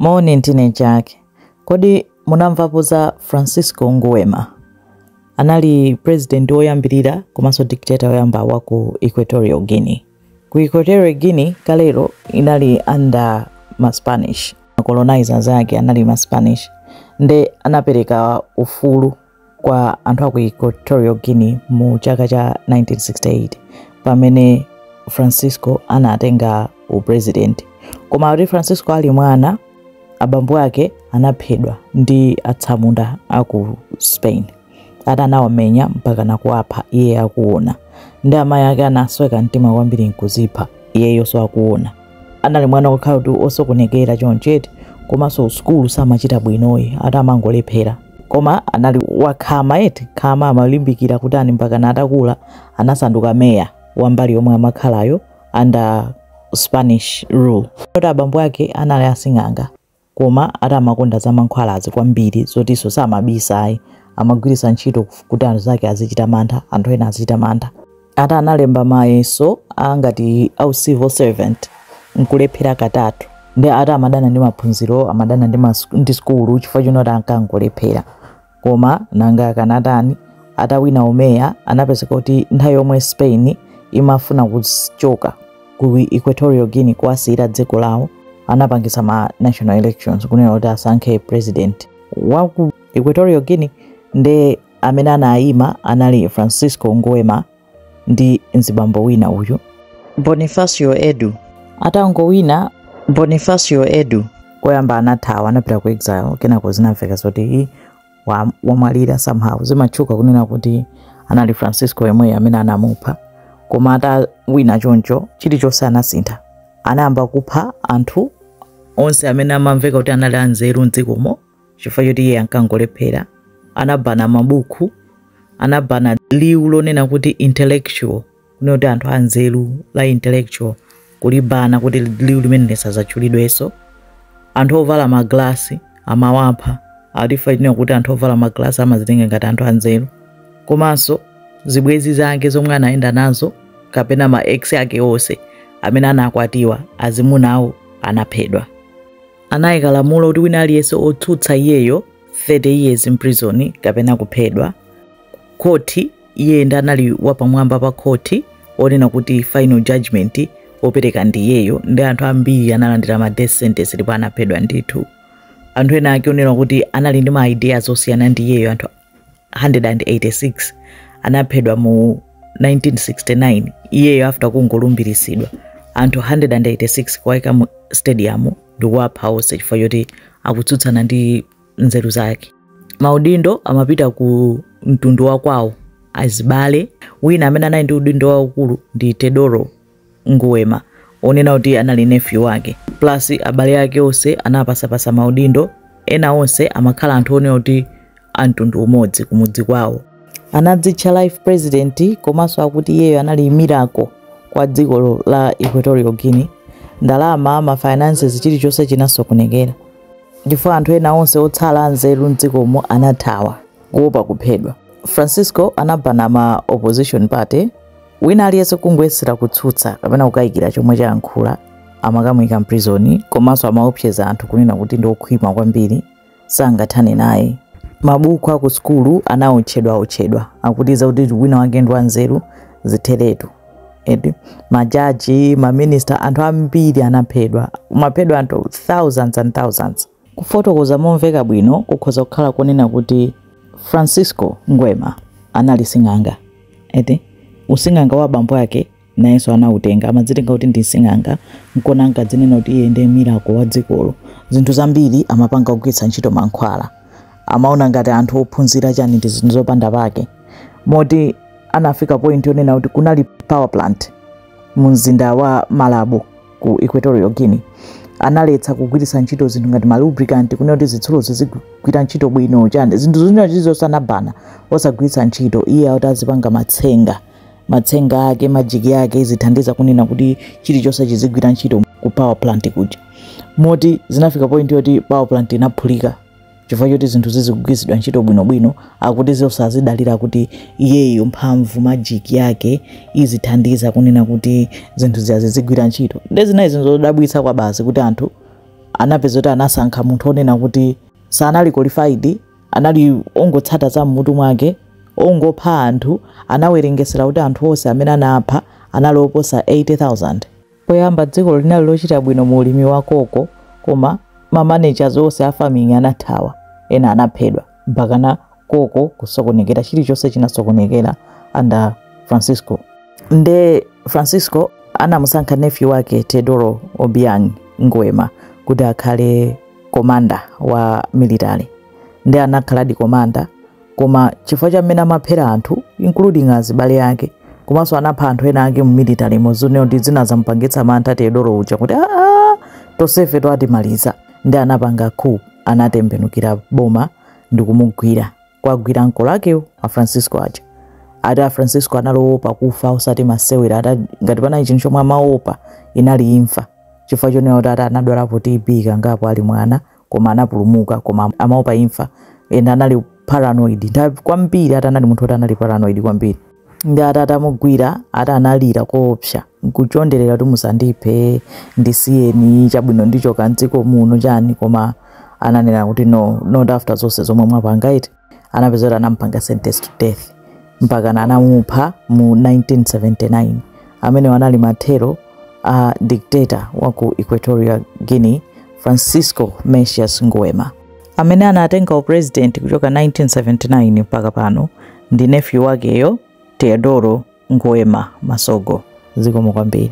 Moni, ndine Jack. Kodi munamvapo za Francisco Nguema? Anali president woyambirira komanso dictator woyamba wa ku Equatorial Guinea. Ku Equatorial Guinea kalero inali under ma Spanish. Colonizers ake anali ma Spanish. Nde anapereka ufulu kwa anthu aku Equatorial Guinea mu chaka cha 1968 pamene Francisco anatenga upresident. Koma kuti Francisco ali mwana, abambo ake anaphedwa ndi atsamunda aku Spain. Ati anawamenya mpaka nakuwapha iye akuona. Ndi amayi ake anasweka mtima kwambiri nkuzipha iyeyonso akuona. Anali mwana wokhala kuti osokonekera choncheti, komanso sukulu samachita bwinoyi, ati amangolephera. Koma anali wakhama eti, khama, amalimbikira kutani mpaka atakula anasanduka meya wa mbali yomwe amakhalayo under Spanish rule. Kuti abambo ake anali asing'anga, koma ati amakonda za mankhwalazi kwambiri, zotinso samabisa ayi, amagwiritsa ntchito kuti anthu zake azichita mantha, anthu ena azichita mantha. Ati analemba mayeso angati au civil servant nkulephera katatu. Ndi ati amadana ndi maphunziro, amadana ndi sukulu chifukwa chonoti ankangolephera. Koma nanga akanatani? Atawina umeya, anapezeka kuti nthawi yomwe Spain imafuna kuchoka ku Equatorial Guinea kuwasiyira dziko lawo, anapangisa ma national elections kunena kuti asankhe president wa ku Equatorial Guinea. Nde amene anayima anali Francisco Nguema ndi mzibambo wina uyu, Bonifacio Edu. Atangowina Bonifacio Edu, koyamba anathawa, anapita ku exile. Kenako zinamveka zoti wamwalira somehow. Zimatchuka kunena kuti anali Francisco yemweyo amene anamupha. Koma atawina choncho, chilichonse anasintha. Anayamba kupha anthu onse amene amamveka kuti anali anzeru mdzikomo chifukwa choti iye ankangolephera. Anabana mabuku, anabana liwu lonena kuti intellectual, kunena kuti anthu anzeru la intellectual, kulibana kuti liwu limene lisadzatchulidwenso. Anthu ovala maglasi amawapha, atifa chinena kuti anthu ovala maglasi amazitenga ngati anthu anzeru. Komanso zibwenzi zake zomwe anayenda nazo kapena ma ex ake onse amene anakwatiwa, azimuna awo anaphedwa. Anayika lamulo kuti wina aliyense otsutsa iyeyo, 30 years in prison kapena kuphedwa. Khoti, iye ndi anali wapamwamba pa khoti onena kuti final judgment opereka ndi iyeyo. Ndi anthu ambiri analandira ma death sentence ndipo anaphedwa ndithu. Anthu ena ake onena kuti anali ndi ma ideas osiyana ndi iyeyo, anthu 186 anaphedwa mu 1969 iyeyo after kungolumbiritsidwa. Anthu 186 kuwayika mu stadium ndikuwapha onse chifukwa choti akutsutsana ndi nzeru zake. Maudindo amapita ku mtundu wa kwawo, azibale. Wina amene anali ndi udindo waukulu ndi Teodoro Nguema, onena kuti anali nephew wake, plus abale ake onse anapasapasa maudindo. Ena onse amakhala anthu onena kuti amtundu umodzi kumudzi kwawo. Anadzitcha life president, komanso akuti iyeyo anali miracle kwa dziko la Equatorial Guinea. Ndalama, ma finances, chilichonse chinasokonekera chifukwa anthu ena onse otsala anzeru mdzikomo anathawa kuopa kuphedwa. Francisco anabana ma opposition party. Wina aliyense kungoyesera kutsutsa kapena kukayikira chomwe chayankhula, amakamuyika mprison. Komanso amaopseza anthu kunena kuti ndi okhwima kwambiri, sangathane naye. Mabuku aku sukulu anaotchedwa otchedwa, akutiza kuti wina wake ndi wanzeru zitheretu edi. Majaji, maminista, anthu ambiri anaphedwa, maphedwa anthu thousands and thousands. Kufotokoza momveka bwino kukhoza kukhala kunena kuti Francisco Nguema anali sing'anga eti. Using'anga wa abambo ake nayenso anautenga, amadzitenga kuti ndi sing'anga, nkona ankadzinena kuti iye ndiye miracle wa dzikolo. Zinthu zambiri amapanga kugwiritsa ntchito mankhwala. Amaona ngati anthu ophunzira chani ndi zinthu zopanda pake, moti anafika point yonena kuti kunali power plant mu mzinda wa Malabo ku Equatorial Guinea. Analetsa kugwiritsa ntchito zinthu ngati ma lubricant, kunena kuti zitsulozo zigwira ntchito bwino chani, zinthu zina zilizonse anabana osagwiritsa ntchito. Iye akuti azipanga matsenga, matsenga ake, magic yake zithandiza kunena kuti chilichonse chizigwira ntchito ku power plant kuja, moti zinafika point yoti power plant inaphulika chifukwa choti zinthu zizigwiritsidwa ntchito bwinobwino. Akuti zonse azidalira kuti iyeyo mphamvu, magic yake izithandiza kunena kuti zinthu ziya zizigwira ntchito. Ndi zinayi zinthu zodabwitsa kwa basi kuti anthu Anapeza kuti anasankha munthu onena kuti sanali qualified, anali ongotsata za mmutu mwake, ongopha anthu. Anawerengesera kuti anthu onse amene anapha anali oposa 80,000. Poyamba dziko linali lochita bwino mu ulimi wa koko, koma ma managers onse a farming anathawa, ena anaphedwa, mpakana koko kusokonekera, chilichonse chinasokonekera under Francisco. Nde Francisco anamusankha nephew wake Teodoro Obiang Nguema kuti akhale commander wa military. Ndi anakhaladi commander, koma chifukwa cha mmene amaphera anthu, including azibale ake, komanso anapha anthu ena ake mu military mozoneo, ndi zina zampangitsa mantha Teodoro uja kuti aa, tonsefe twatimaliza. Ndi anapanga coup, anatembenukira boma ndi kumugwira, kwagwira mkolo akewo a Francisco aja. Ati a Francisco analoopa kufa osati masewera. Ati ngati panali chinthu chomwe amaopa inali imfa, chifukwa chonena kuti ati anadwalapo TB kangapo ali mwana koma anapulumuka, koma amaopa imfa and anali paranoid kwambiri. Ati anali munthu oti anali paranoid kwambiri. Ndi ati atamugwira, ati analira koopsa nkuchonderera kuti musandiphe, ndisiyeni, chabwino ndichoka mdziko muno chani, koma ananena kuti no, not after zonse zomwe mwapanga iti. Anapeza kuti anampanga sentence to death mpaka anamupha mu 1979. Amene anali mathero a dictator wa ku Equatorial Guinea, Francisco Mesias Nguema. Amene anatenga upresident kuchoka 1979 mpaka pano ndi nephew wakeyo Teodoro Nguema Masogo. Zikomo kwambiri.